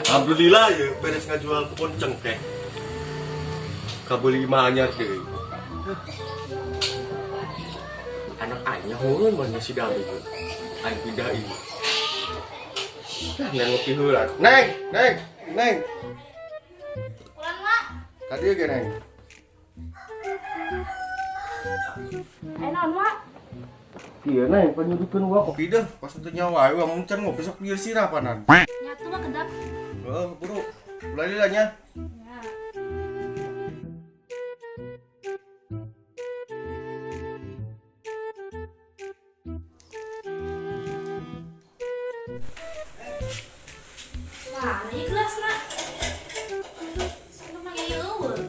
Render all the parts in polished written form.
Alhamdulillah ya beres ngajual kebun cengkeh. Kabeli imah anyar deui. Anak aing nyahoeun mana si Dami. Aing pindah imah. Nah, neng ngopi heula. Neng, neng, neng. Pulang, Wak. Ka dieu ge, Neng. Ayo naon, Wak? Iya, Neng, panyudukeun wa kopi deh. Pas teu nyawa aing mun can ngopi sok bieu sirah panan. Nyatu mah kedap. Heeh, buru. Ulah lila nya. Ya. Mana ieu gelasna? Sana mah ieu eueuh.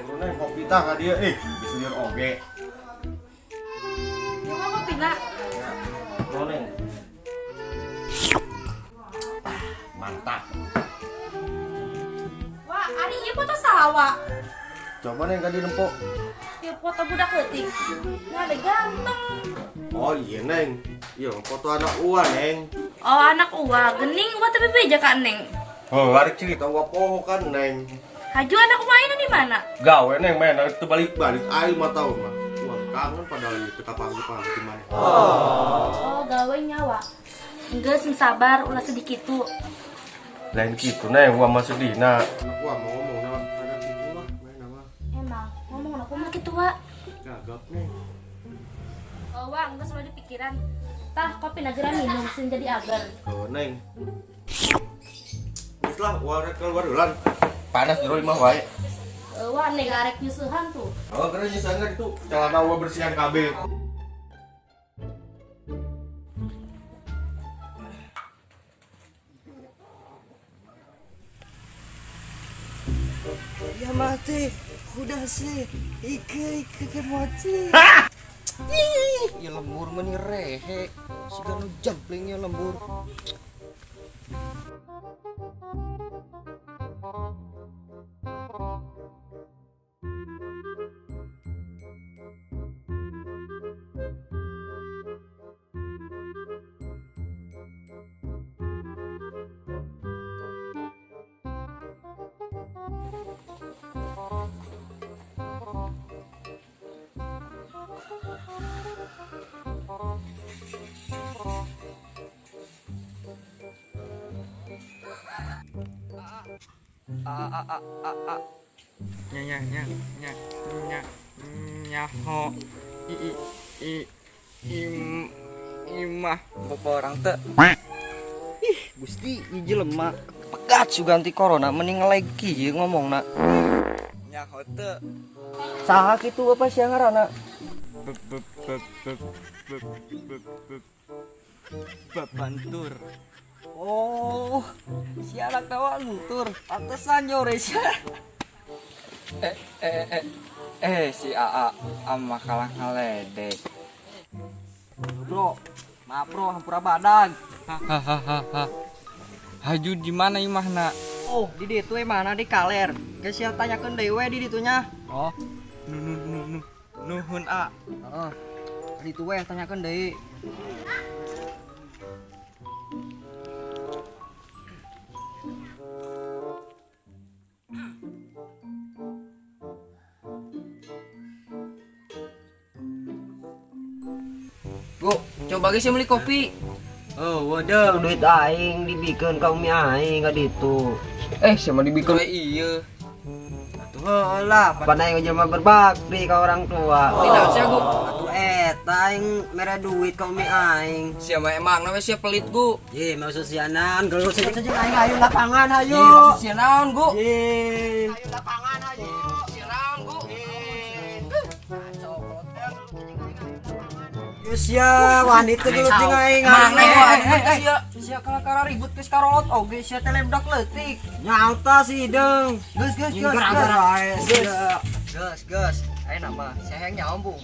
Buru Neng, kopi tah ka dieu ih, geus lieur oge. Ya mah kopina. Buru Neng. Mantap. Wah, ari ieu foto saha, Wak? Coba Neng ka dieu nempo. Ieu foto budak leutik. Nah, ada ganteng. Oh iya Neng, iya foto anak Uwa Neng. Oh, anak Uwa, gening Uwa tapi beja ka Neng. Oh, hari cerita Uwa poho kan Neng. Haju anak Uwa ini di mana? Gawe Neng, main itu balik-balik aing 5 tahun mah. Uwa kangen padahal itu kapan-kapan di mana. Oh, gawe nyawa. Enggak sing sabar, ulah sedih kitu. Lain kitu Neng, Uwa mah sedih na. Anak Uwa mau ngomong na, ada kitu lah, main apa? Emang ngomong aku mah kitu, Wak. Gagap Neng. Oh, Wak, enggak selalu dipikiran. Tah, kopi nagera minum sing jadi agar. Oh, Neng. Geus lah, Uwa rek keluar duluan. Panas jero imah wae. Wak, Neng arek nyusuhan tuh. Oh, keren nyusuhan kan itu celana Uwa bersihan kabeh. Ya mati, udah sih, ike ike ke mati. Ih, ya lembur meni rehe, segala jamplingnya lembur. A a a a a nya nya nya nya nya nyaho i i i im imah bapak orang teh. Ih, Gusti, ieu jelema pegat suganti corona mending ngeleg kieu ngomongna. Nyaho teu. Saha kitu bapak sia ngaranna? B b b b b b b Babantur. Oh, si anak tawa entur. Pantesan nyore sia. Eh eh eh eh si AA ama kalah ngaledek. Bro, maaf bro, hampura badan. Hahaha. Haju di mana imahna? Oh, di ditu mana di kaler. Geus sia tanyakeun deui we di ditunya. Oh, nu nu nu nu nuhun a. Heeh. Di ditu we tanyakeun deui. Bu, coba guys beli kopi. Oh, waduh, duit aing dibikeun ka umi aing ka ditu. Eh, siapa dibikin iya. Atuh heula, pan aing jelema berbakti ka orang tua. Tidak sih gu. Atuh eta aing mere duit ka umi aing. Siapa emang namanya siapa pelit gu? Ye, maksud sianan, geus saja aing ayo lapangan hayu. Ih, maksud sia naon gu? Ye. Ayo lapangan ayo. Sia naon gu? Sia wanita geus jeung aing. Mana gua sia? Sia kalakara ribut geus karolot oge sia teh budak leutik. Nyauta si hidung. Geus geus geus. Geus geus geus. Ayo nama, saya yang nyambung.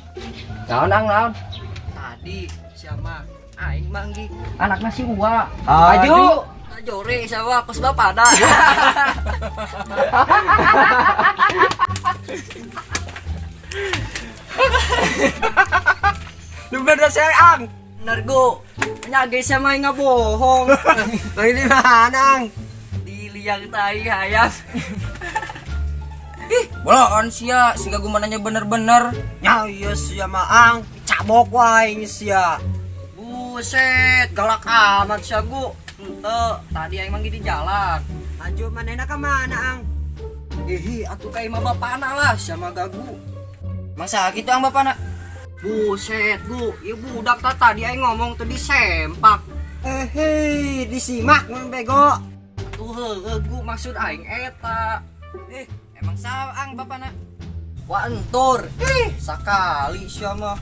Naon ang naon? Tadi siapa aing manggi anaknya si Uwa. Aju. Jore siapa kos bapak dah. Lu bener saya ang. Bener go. Penyage sama yang bohong. Lagi di mana ang? Di liang tai hayam. Ih, boloan sia, siga gua nanya bener-bener. Ya iya sia mah ang, cabok wae ini sia. Buset, galak amat sia gu. Ente, tadi aing manggi di jalan. Lanjut manehna ka mana ang? Ih, atuh ka imah bapana lah sama gagu. Masa gitu ang bapak nak? Buset, gu, ieu budak ta tadi aing ngomong teu disempak. Eh, hei, disimak mun bego. Atuh heueuh gu maksud aing eta. Eh, emang salah ang bapak nak? Wah entur. Ih, sakali sia mah.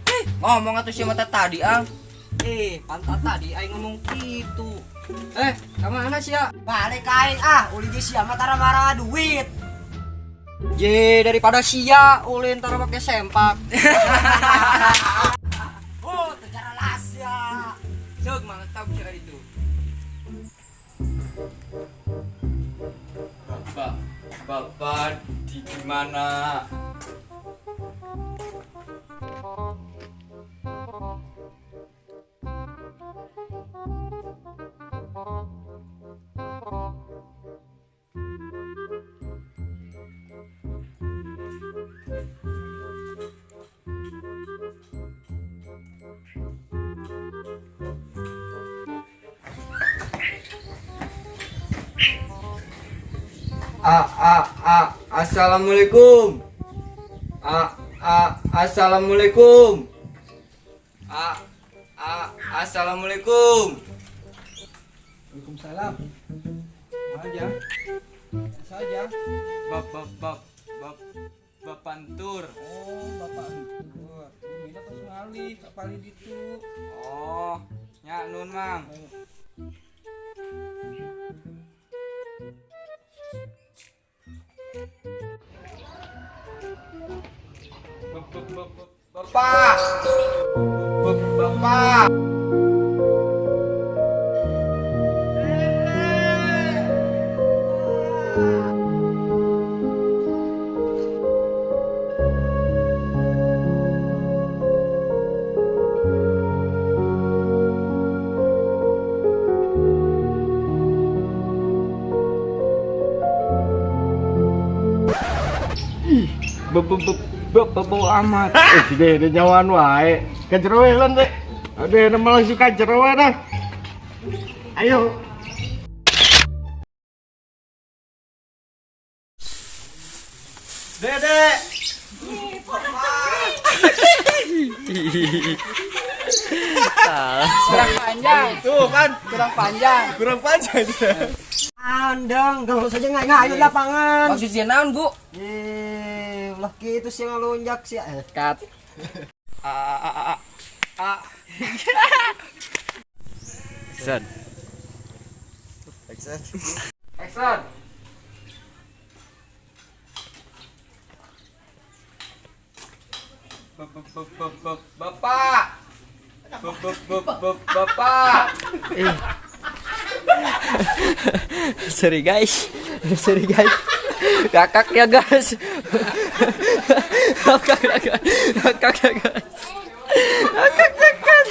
Eh, ngomong atuh sia mata tadi ang. Eh, pantat tadi aing ngomong gitu. Eh, ka mana sia? Balik aing ah, uli jeung sia mah tara marah duit. Ye, daripada sia ulin tara make sempak. Oh, teu las ya. Jog mantap sia itu. Bapak, bapak di mana? A a a assalamualaikum. A a assalamualaikum. A a assalamualaikum. Waalaikumsalam. Aja. Saja. Bab bab bab bab bapantur. Oh, bapak entur. Bumina tos ngalih kapali ditu. Oh, nya nun mang. Bapak. Bapak. Bau amat. Eh, si Dede nyawaan wae. Ka jero we lan teh. Ada nama langsung ka jero we dah. Ayo. Dede. Kurang panjang. Tuh kan Kurang panjang. kurang panjang. Andeng, kalau saja nggak ngayun lapangan. Maksudnya naon, Bu? Eh, ulah kitu sih ngalunjak sih. Eh. Cut. A a a a a. Action. Action. Action. Bapak. Bapak. Sorry guys. Sorry guys. Kakak ya guys. Kakak ya guys. Kakak ya guys. Kakak ya guys.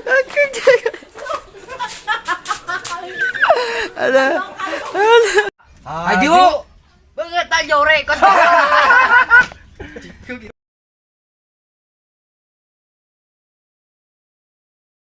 Kakak ya guys. Ada. Aju. Banget jore kosong.